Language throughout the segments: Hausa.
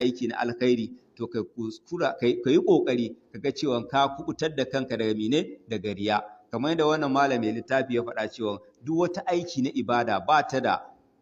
Aiki na alkhairi, to ka kuskura ka yi kokari kaga cewa ka kubutar da kanka daga mene? Daga riya. Kamar yadda wannan malami littafi ya faɗa cewa duk wata aiki na ibada ba ta da,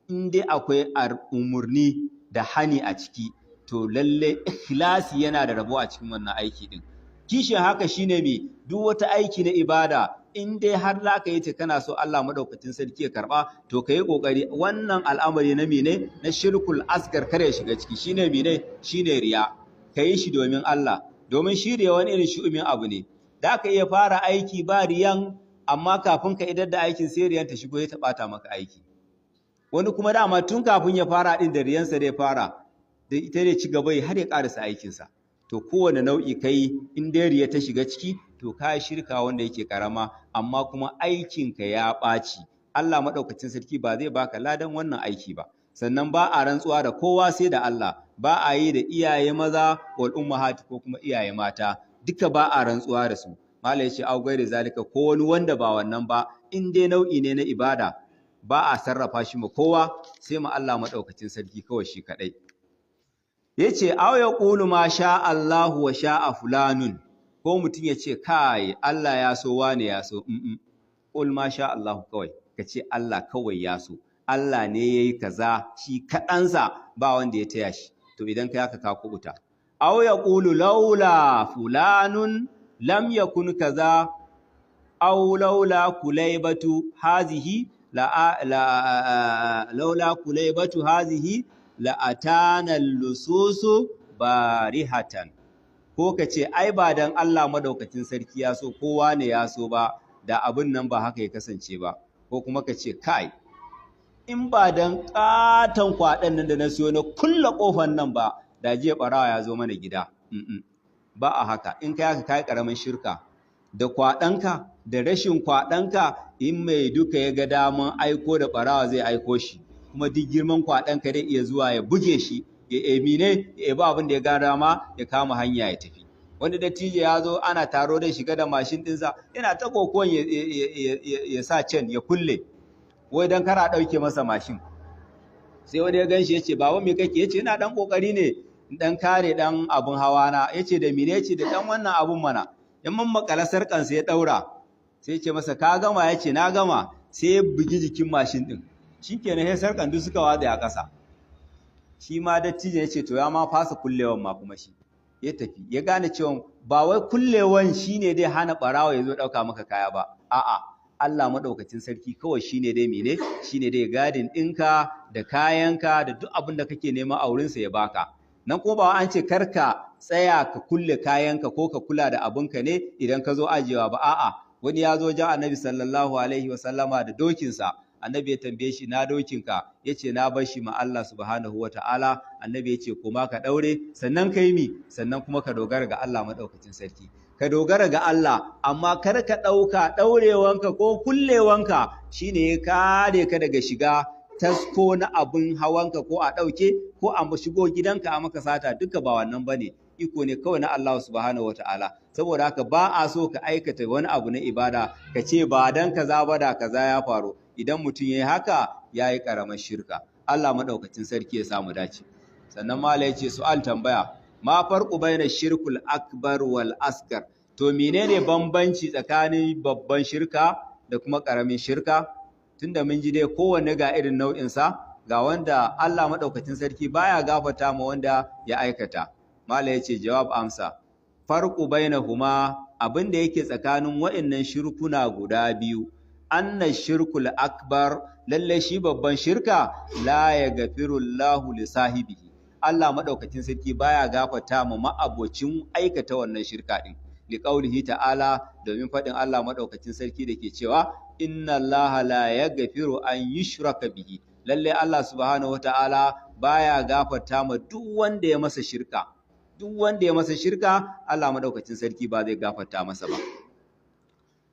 in dai akwai umurni da hani a ciki, to lalle ikhlasi yana da rabo a cikin wannan aiki din. Kishin haka shine me? Duk wata aiki na ibada, in dai har za ka yi ta kana so Allah madaukakin sarki ya karba, to ka yi kokari wannan al'amari na mene? Na shirkul asgar kare ya shiga ciki. Shine mene? Shine riya. Ka yi shi domin Allah, domin shi riya wani irin shu'umin abu ne da ka iya fara aiki ba riyan, amma kafin ka idar da aikin sai riyan ta shigo ya ta bata maka aiki. Wani kuma dama tun kafin ya fara din da riyansa zai fara da ita, zai ci gaba har ya karasa aikinsa. To kowane nau'i kai, in dai riya ta shiga ciki, to ka shirka wanda yake karama, amma kuma aikinka ya ɓaci. Allah maɗaukacin sarki ba zai baka ladan wannan aiki ba. Sannan ba a rantsuwa da kowa sai da Allah. Ba a yi da iyaye maza wal ummahat ko kuma iyaye mata, duka ba a rantsuwa da su. Malai yace au gairi zalika, ko wani wanda ba wannan ba, in dai nau'i ne na ibada, ba a sarrafa shi ma kowa sai ma Allah maɗaukacin sarki kawai shi kaɗai. Yace aw yaqulu ma sha Allahu wa sha'a fulanun, ko mutum ya ce kai, Allah ya so, wane ya so. Qul ma sha Allahu, kawai ka ce Allah kawai ya so, Allah ne yayi kaza shi kaɗansa, ba wanda ya taya shi. To idan kai haka ka kubuta. Aw yaqulu laula fulanun lam yakun kaza, aw laula kulaybatu hazihi la laula kulaybatu hazihi la atana lususu barihatan, ko ka ce ai ba dan Allah madaukakin sarki ya so, kowa ne ya so ba, da abin nan ba haka ya kasance ba. Ko kuma ka ce kai, in ba dan katon kwaɗan nan da na siyo na kulla ƙofan nan ba, da jiya ɓarawa ya zo mana gida. Ba a haka. In kai haka kai ƙaramin shirka. Da kwaɗanka da rashin kwaɗanka, in mai duka ya ga daman aiko da ɓarawa, zai aiko shi. Kuma duk girman kwaɗanka zai iya zuwa ya buge shi, ya emine ya ba abin da ya ga dama, ya kama hanya ya tafi. Wani dattijo ya zo ana taro da shiga da mashin ɗinsa, yana ta kokon ya sa can ya kulle, wai don kara ɗauke masa mashin. Sai wani ya gan shi ya ce, "Baba, me kake?" Ya ce, "Ina ɗan ƙoƙari ne ɗan kare ɗan abun hawa na." Ya ce, "Da mene?" Ya ce, "Da ɗan wannan abun mana." In mun makala sarƙansa ya ɗaura, sai ya ce masa, "Ka gama?" Ya ce, "Na gama." Sai ya bugi jikin mashin ɗin, shikenan sai sarƙan duk suka watse a ƙasa. Shi ma dattijo ya ce to ya ma fasa kullewan ma. Kuma shi ya tafi ya gane cewa ba wai kullewan shine dai hana ɓarawo ya zo ɗauka maka kaya ba. A'a, Allah maɗaukacin sarki kawai shine dai mene? Shine dai gadin ɗinka da kayanka da duk abin da kake nema a wurinsa ya baka. Nan kuma ba an ce karka tsaya ka kulle kayanka ko ka kula da abinka ne idan ka zo ajiyewa ba. A'a, wani ya zo wajen Annabi sallallahu alaihi wasallama da dokinsa. Annabi ya tambaye shi, "Na dokinka?" Ya ce, "Na bar shi ma Allah subhanahu wata'ala." Annabi ya ce, "Koma ka ɗaure, sannan ka yi mi? Sannan kuma ka dogara ga Allah maɗaukacin sarki." Ka dogara ga Allah, amma kar ka ɗauka ɗaurewanka ko kullewanka shine ya kare ka daga shiga tasko na abin hawanka, ko a ɗauke, ko a shigo gidanka a maka sata. Duka ba wannan bane, iko ne kawai na Allah subhanahu wataala. Saboda haka ba a so ka aikata wani abu na ibada ka ce ba dan kaza ba da kaza ya faru. Idan mutum yayi haka, yayi karamar shirka. Allah madaukakin sarki ya samu dace. Sannan mala yace su'al, tambaya: ma farqu baina shirkul akbar wal asgar? To menene bambanci tsakanin babban shirka da kuma karamin shirka? Tunda mun ji dai kowanne ga irin nau'insa, ga wanda Allah madaukakin sarki baya gafarta ma wanda ya aikata. Mala yace jawab, amsa: farqu bainahuma, abinda yake tsakanin wa'annan shirkuna guda biyu, anna shirkul akbar, lalle shi babban shirka, la yaghfiru Allahu li sahibihi, Allah madaukakin sarki baya gafarta ma ma'abocin aikata wannan shirka din. Liqaulihi ta'ala, domin faɗin Allah madaukakin sarki da ke cewa inna Allah la yaghfiru an yushraka bihi, lalle Allah subhanahu wata'ala baya gafarta ma duk wanda ya masa shirka. Duk wanda ya masa shirka, Allah madaukakin sarki ba zai gafarta masa ba.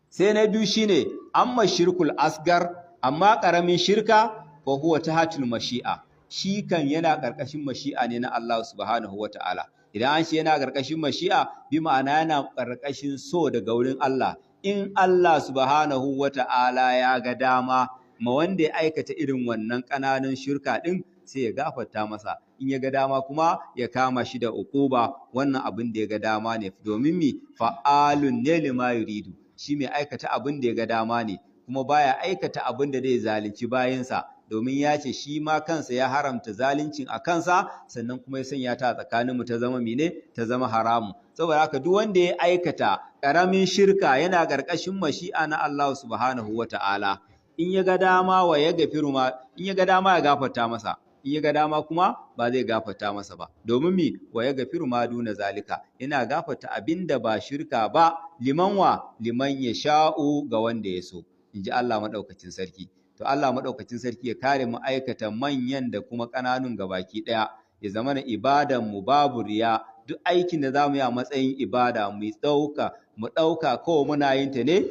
Sai na biyu shine amma shirkul asgar, amma karamin shirka, fa huwa tahatul mashi'a, shi kan yana karkashin mashi'a ne na Allah subhanahu wata'ala. Idan an ce yana karkashin mashi'a, bi ma'ana yana karkashin so daga wurin Allah. In Allah subhanahu wata'ala ya ga dama ma wanda ya aikata irin wannan ƙananan shirka ɗin, sai ya gafarta masa. In ya ga dama kuma ya kama shi da uquba. Wannan abin da ya ga dama ne, domin mi? Fa'alun ne lima yuridu, shi mai aikata abin da ya ga dama ne, kuma baya aikata abin da zai zalunci bayinsa, domin ya ce shi ma kansa ya haramta zaluncin a kansa, sannan kuma ya sanya ta a tsakaninmu ta zama mene? Ta zama haramu. Saboda haka duk wanda ya aikata ƙaramin shirka yana ƙarƙashin mashi'a na Allah subhanahu wata'ala. In ya ga dama wa ya gafiru ma, in ya ga dama ya gafarta masa, in ya ga dama kuma ba zai gafarta masa ba. Domin mi? Wa ya gafiru ma duna zalika, yana gafarta abinda ba shirka ba, liman wa? Liman ya sha'u, ga wanda ya so, in ji Allah maɗaukacin sarki. To Allah maɗaukacin sarki ya kare mu aikata manyan da kuma ƙananun gabaki ɗaya, ya zama na ibadan mu babu riya. Duk aikin da za mu yi a matsayin ibada, mu ɗauka kawai muna yin ta ne.